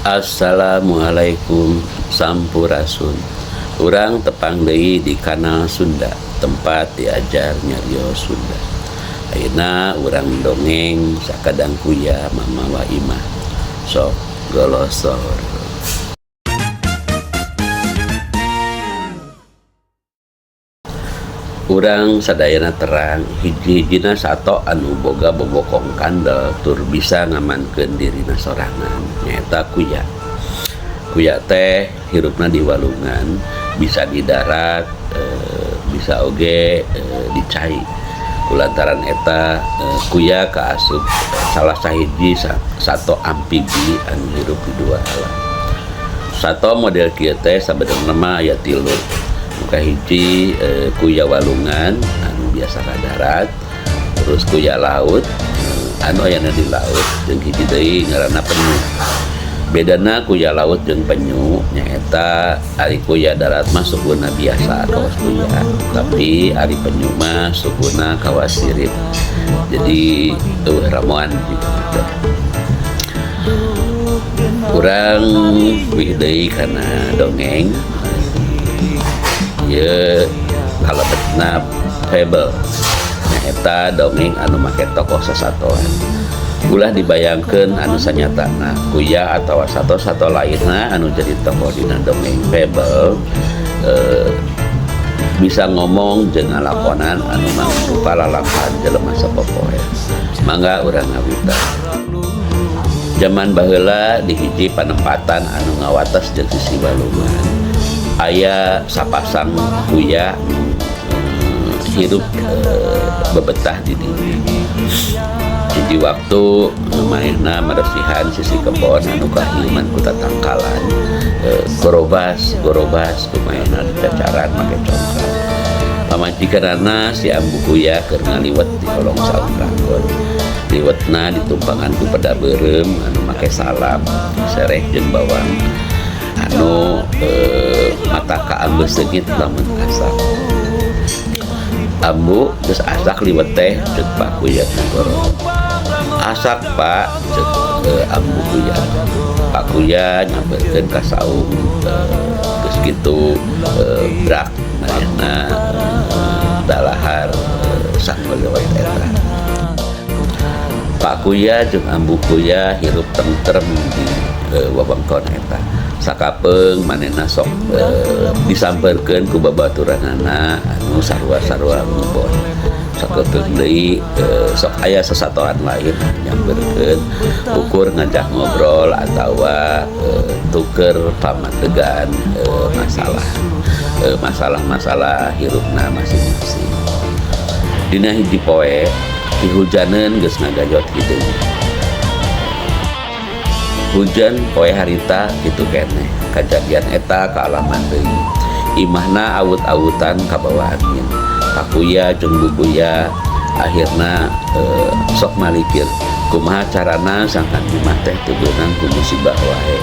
Assalamualaikum, sampurasun. Urang tepang deui di kanal Sunda, tempat diajar nyarios Sunda. Ayeuna urang dongeng Sakadang Kuya Mamawa Imah. Sok golosor. Urang sadayana terang hiji-hijina sato anu boga bobokong kandel tur bisa ngamankeun dirina sorangan, nyaeta kuya. Kuya teh hirupna di walungan, bisa di darat, bisa oge di cai. Kulantaran eta kuya kaasup salah sahiji sato amfibi anu hirup di dua alam. Sato model kieu teh sabenerna mah aya tilu. Muka hiji kuya walungan anu biasa ka darat, terus kuya laut anu ayana di laut, jeung hiji deui ngaranna penyu. Bedana kuya laut jeung penyu nyaeta ari kuya darat mah sukuna biasa kawas kuya, tapi ari penyu mah sukuna kawas sirip. Jadi eueuh ramuan gitu teh. Urang wih deui kana dongeng. Ieu kalebetna fable, nyaeta dongeng anu make tokoh sasatoan. Ulah dibayangkeun anu sanyatana kuya atawa sato-sato lainna anu jadi tokoh dina dongeng fable bisa ngomong jeung ngalakonan anu mangrupa lalampahan jelema sapopoe. Mangga urang ngawitan. Jaman baheula di hiji panempatan anu ngawates jeung sisi walungan, aya sapasang kuya hirup bebetah di dinya. Hiji waktu manehna meresihan sisi kebon anu kahiuman ku tatangkalan, gorobas gorobas kumaehna dicacaran make congkak. Pamajikanana si ambu kuya keur ngaliwet di kolong saung ranggon. Liwetna ditumpangan ku peda beureum anu make salam sereh jeung bawang anu mata kaambeus seungit lamun asak. "Ambu, geus asak liwet teh?" ceuk Pak Kuya ngagorowok. "Asak, Pak," ceuk ambu kuya. Pak Kuya nyamperkeun ka saung, geus kitu brak manehna dalahar sangu liwet eta. Pak Kuya jeung ambu kuya hirup tentrem di wewengkon eta. Sakapeung manehna sok disamperkeun ku babaturanana anu sarua-sarua ngebon. Sakeuteuh deui sok aya sasatoan lain nyamperkeun ukur ngajak ngobrol atawa tuker pamadegan masalah-masalah hirupna masing-masing. Dina hiji poe dihujaneun geus ngagayot hideung. Hujan poe harita kitu keneh. Kajadian eta kaalaman deui. Imahna awut-awutan kabawa angin. Pakuya jeung bukuya akhirna sok malikir kumaha carana sangkan imah teh teu beunang ku musibah wae.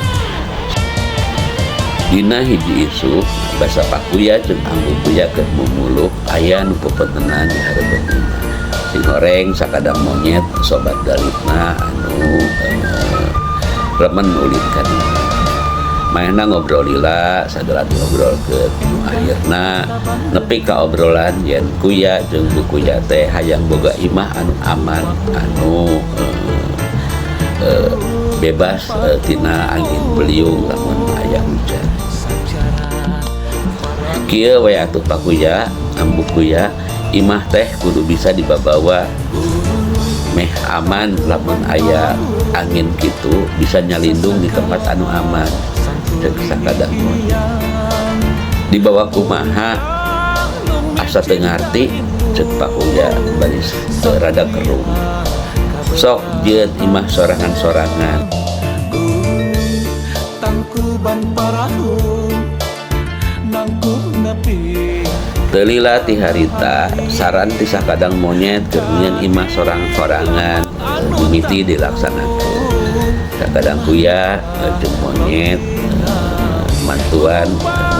Dina hiji isuk basa Pakuya jeung ambu kuya keur mumuluk, aya nu pepentenan di hareupeun imah. Sing horeng sakadang monyet sobat galitna anu remen ulin ka dinya. Manehna ngobrol lila sagala diobrolkeun, nu akhirna nepi ka obrolan yen kuya jeung bukuya teh hayang boga imah anu aman, anu bebas tina angin beliung lamun aya hujan. "Kieu we atuh, Pakuya, ambu kuya, imah teh kudu bisa dibabawa meh aman lamun aya angin kitu bisa nyalindung di tempat anu aman," ceuk sakadang monyet. "Dibawa kumaha? Asa teu ngarti," ceuk Pakuya baris rada kerung. "Sok jieun imah sorangan-sorangan." Tangkuban parahu nangkup nepi. Teu lila ti harita saran ti sakadang monyet keur nyieun imah sorang-sorangan mimiti dilaksanakeun. Sakadang kuya jeung monyet mantuan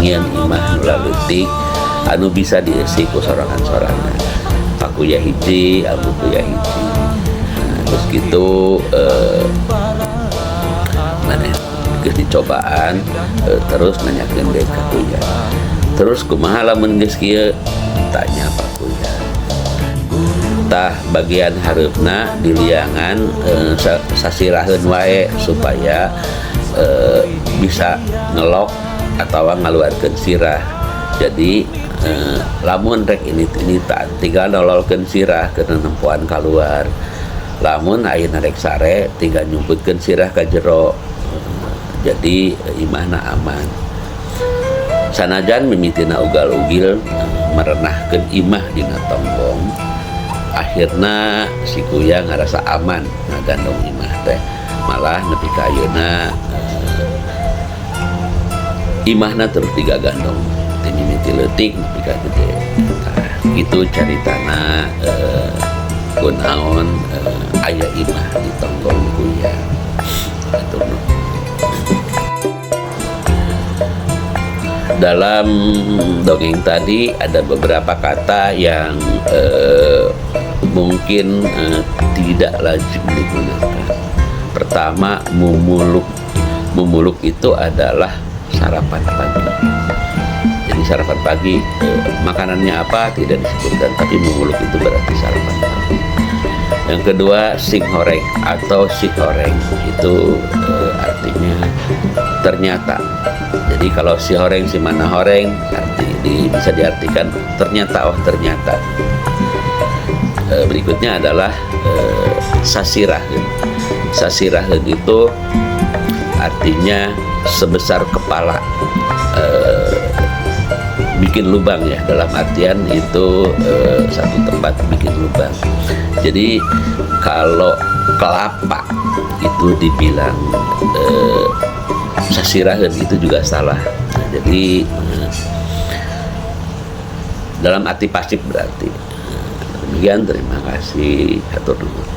nyieun imah nu laleutik anu bisa dieusi ku sorangan-sorangan. Pakuya hiji, ambu kuya hiji. Nah, terus gitu maneh Geus dicobaan, terus nanyakeun deui ka kuya, "Terus kumaha lamun geus kieu?" tanya Pak Kuya. Tah, bagian hareupna diliangan sasiraheun wae supaya bisa ngelok atau ngaluarkeun sirah. Jadi lamun rek ini ini tak tinggal nololkeun sirah ke nempoan keluar. Lamun ayeuna rek sare, tinggal nyumputkeun sirah ka jero. Jadi imahna aman. Sanajan mimitina ugal-ugil merenahkeun imah dina tonggong, akhirna si kuya ngarasa aman ngagandong imah teh. Malah nepi ka ayeuna imahna terus digagandong ti mimiti leutik nepi ka gede. Tah, gitu caritana kunaon aya imah di tonggong kuya. Atur nuhun. Dalam dongeng tadi ada beberapa kata yang mungkin tidak lazim digunakan. Pertama, mumuluk. Mumuluk itu adalah sarapan pagi. Jadi sarapan pagi, makanannya apa tidak disebutkan, tapi mumuluk itu berarti sarapan pagi. Yang kedua, singhoreng atau sihoreng itu artinya ternyata. Jadi kalau sihoreng si mana horeng bisa diartikan ternyata, oh ternyata. Berikutnya adalah sasirah. Sasirah itu artinya sebesar kepala. Bikin lubang ya, dalam artian itu satu tempat bikin lubang. Jadi kalau kelapa itu dibilang sasiraheun itu juga salah. Nah, jadi dalam arti pasif berarti. Demikian, terima kasih. Hatur nuhun.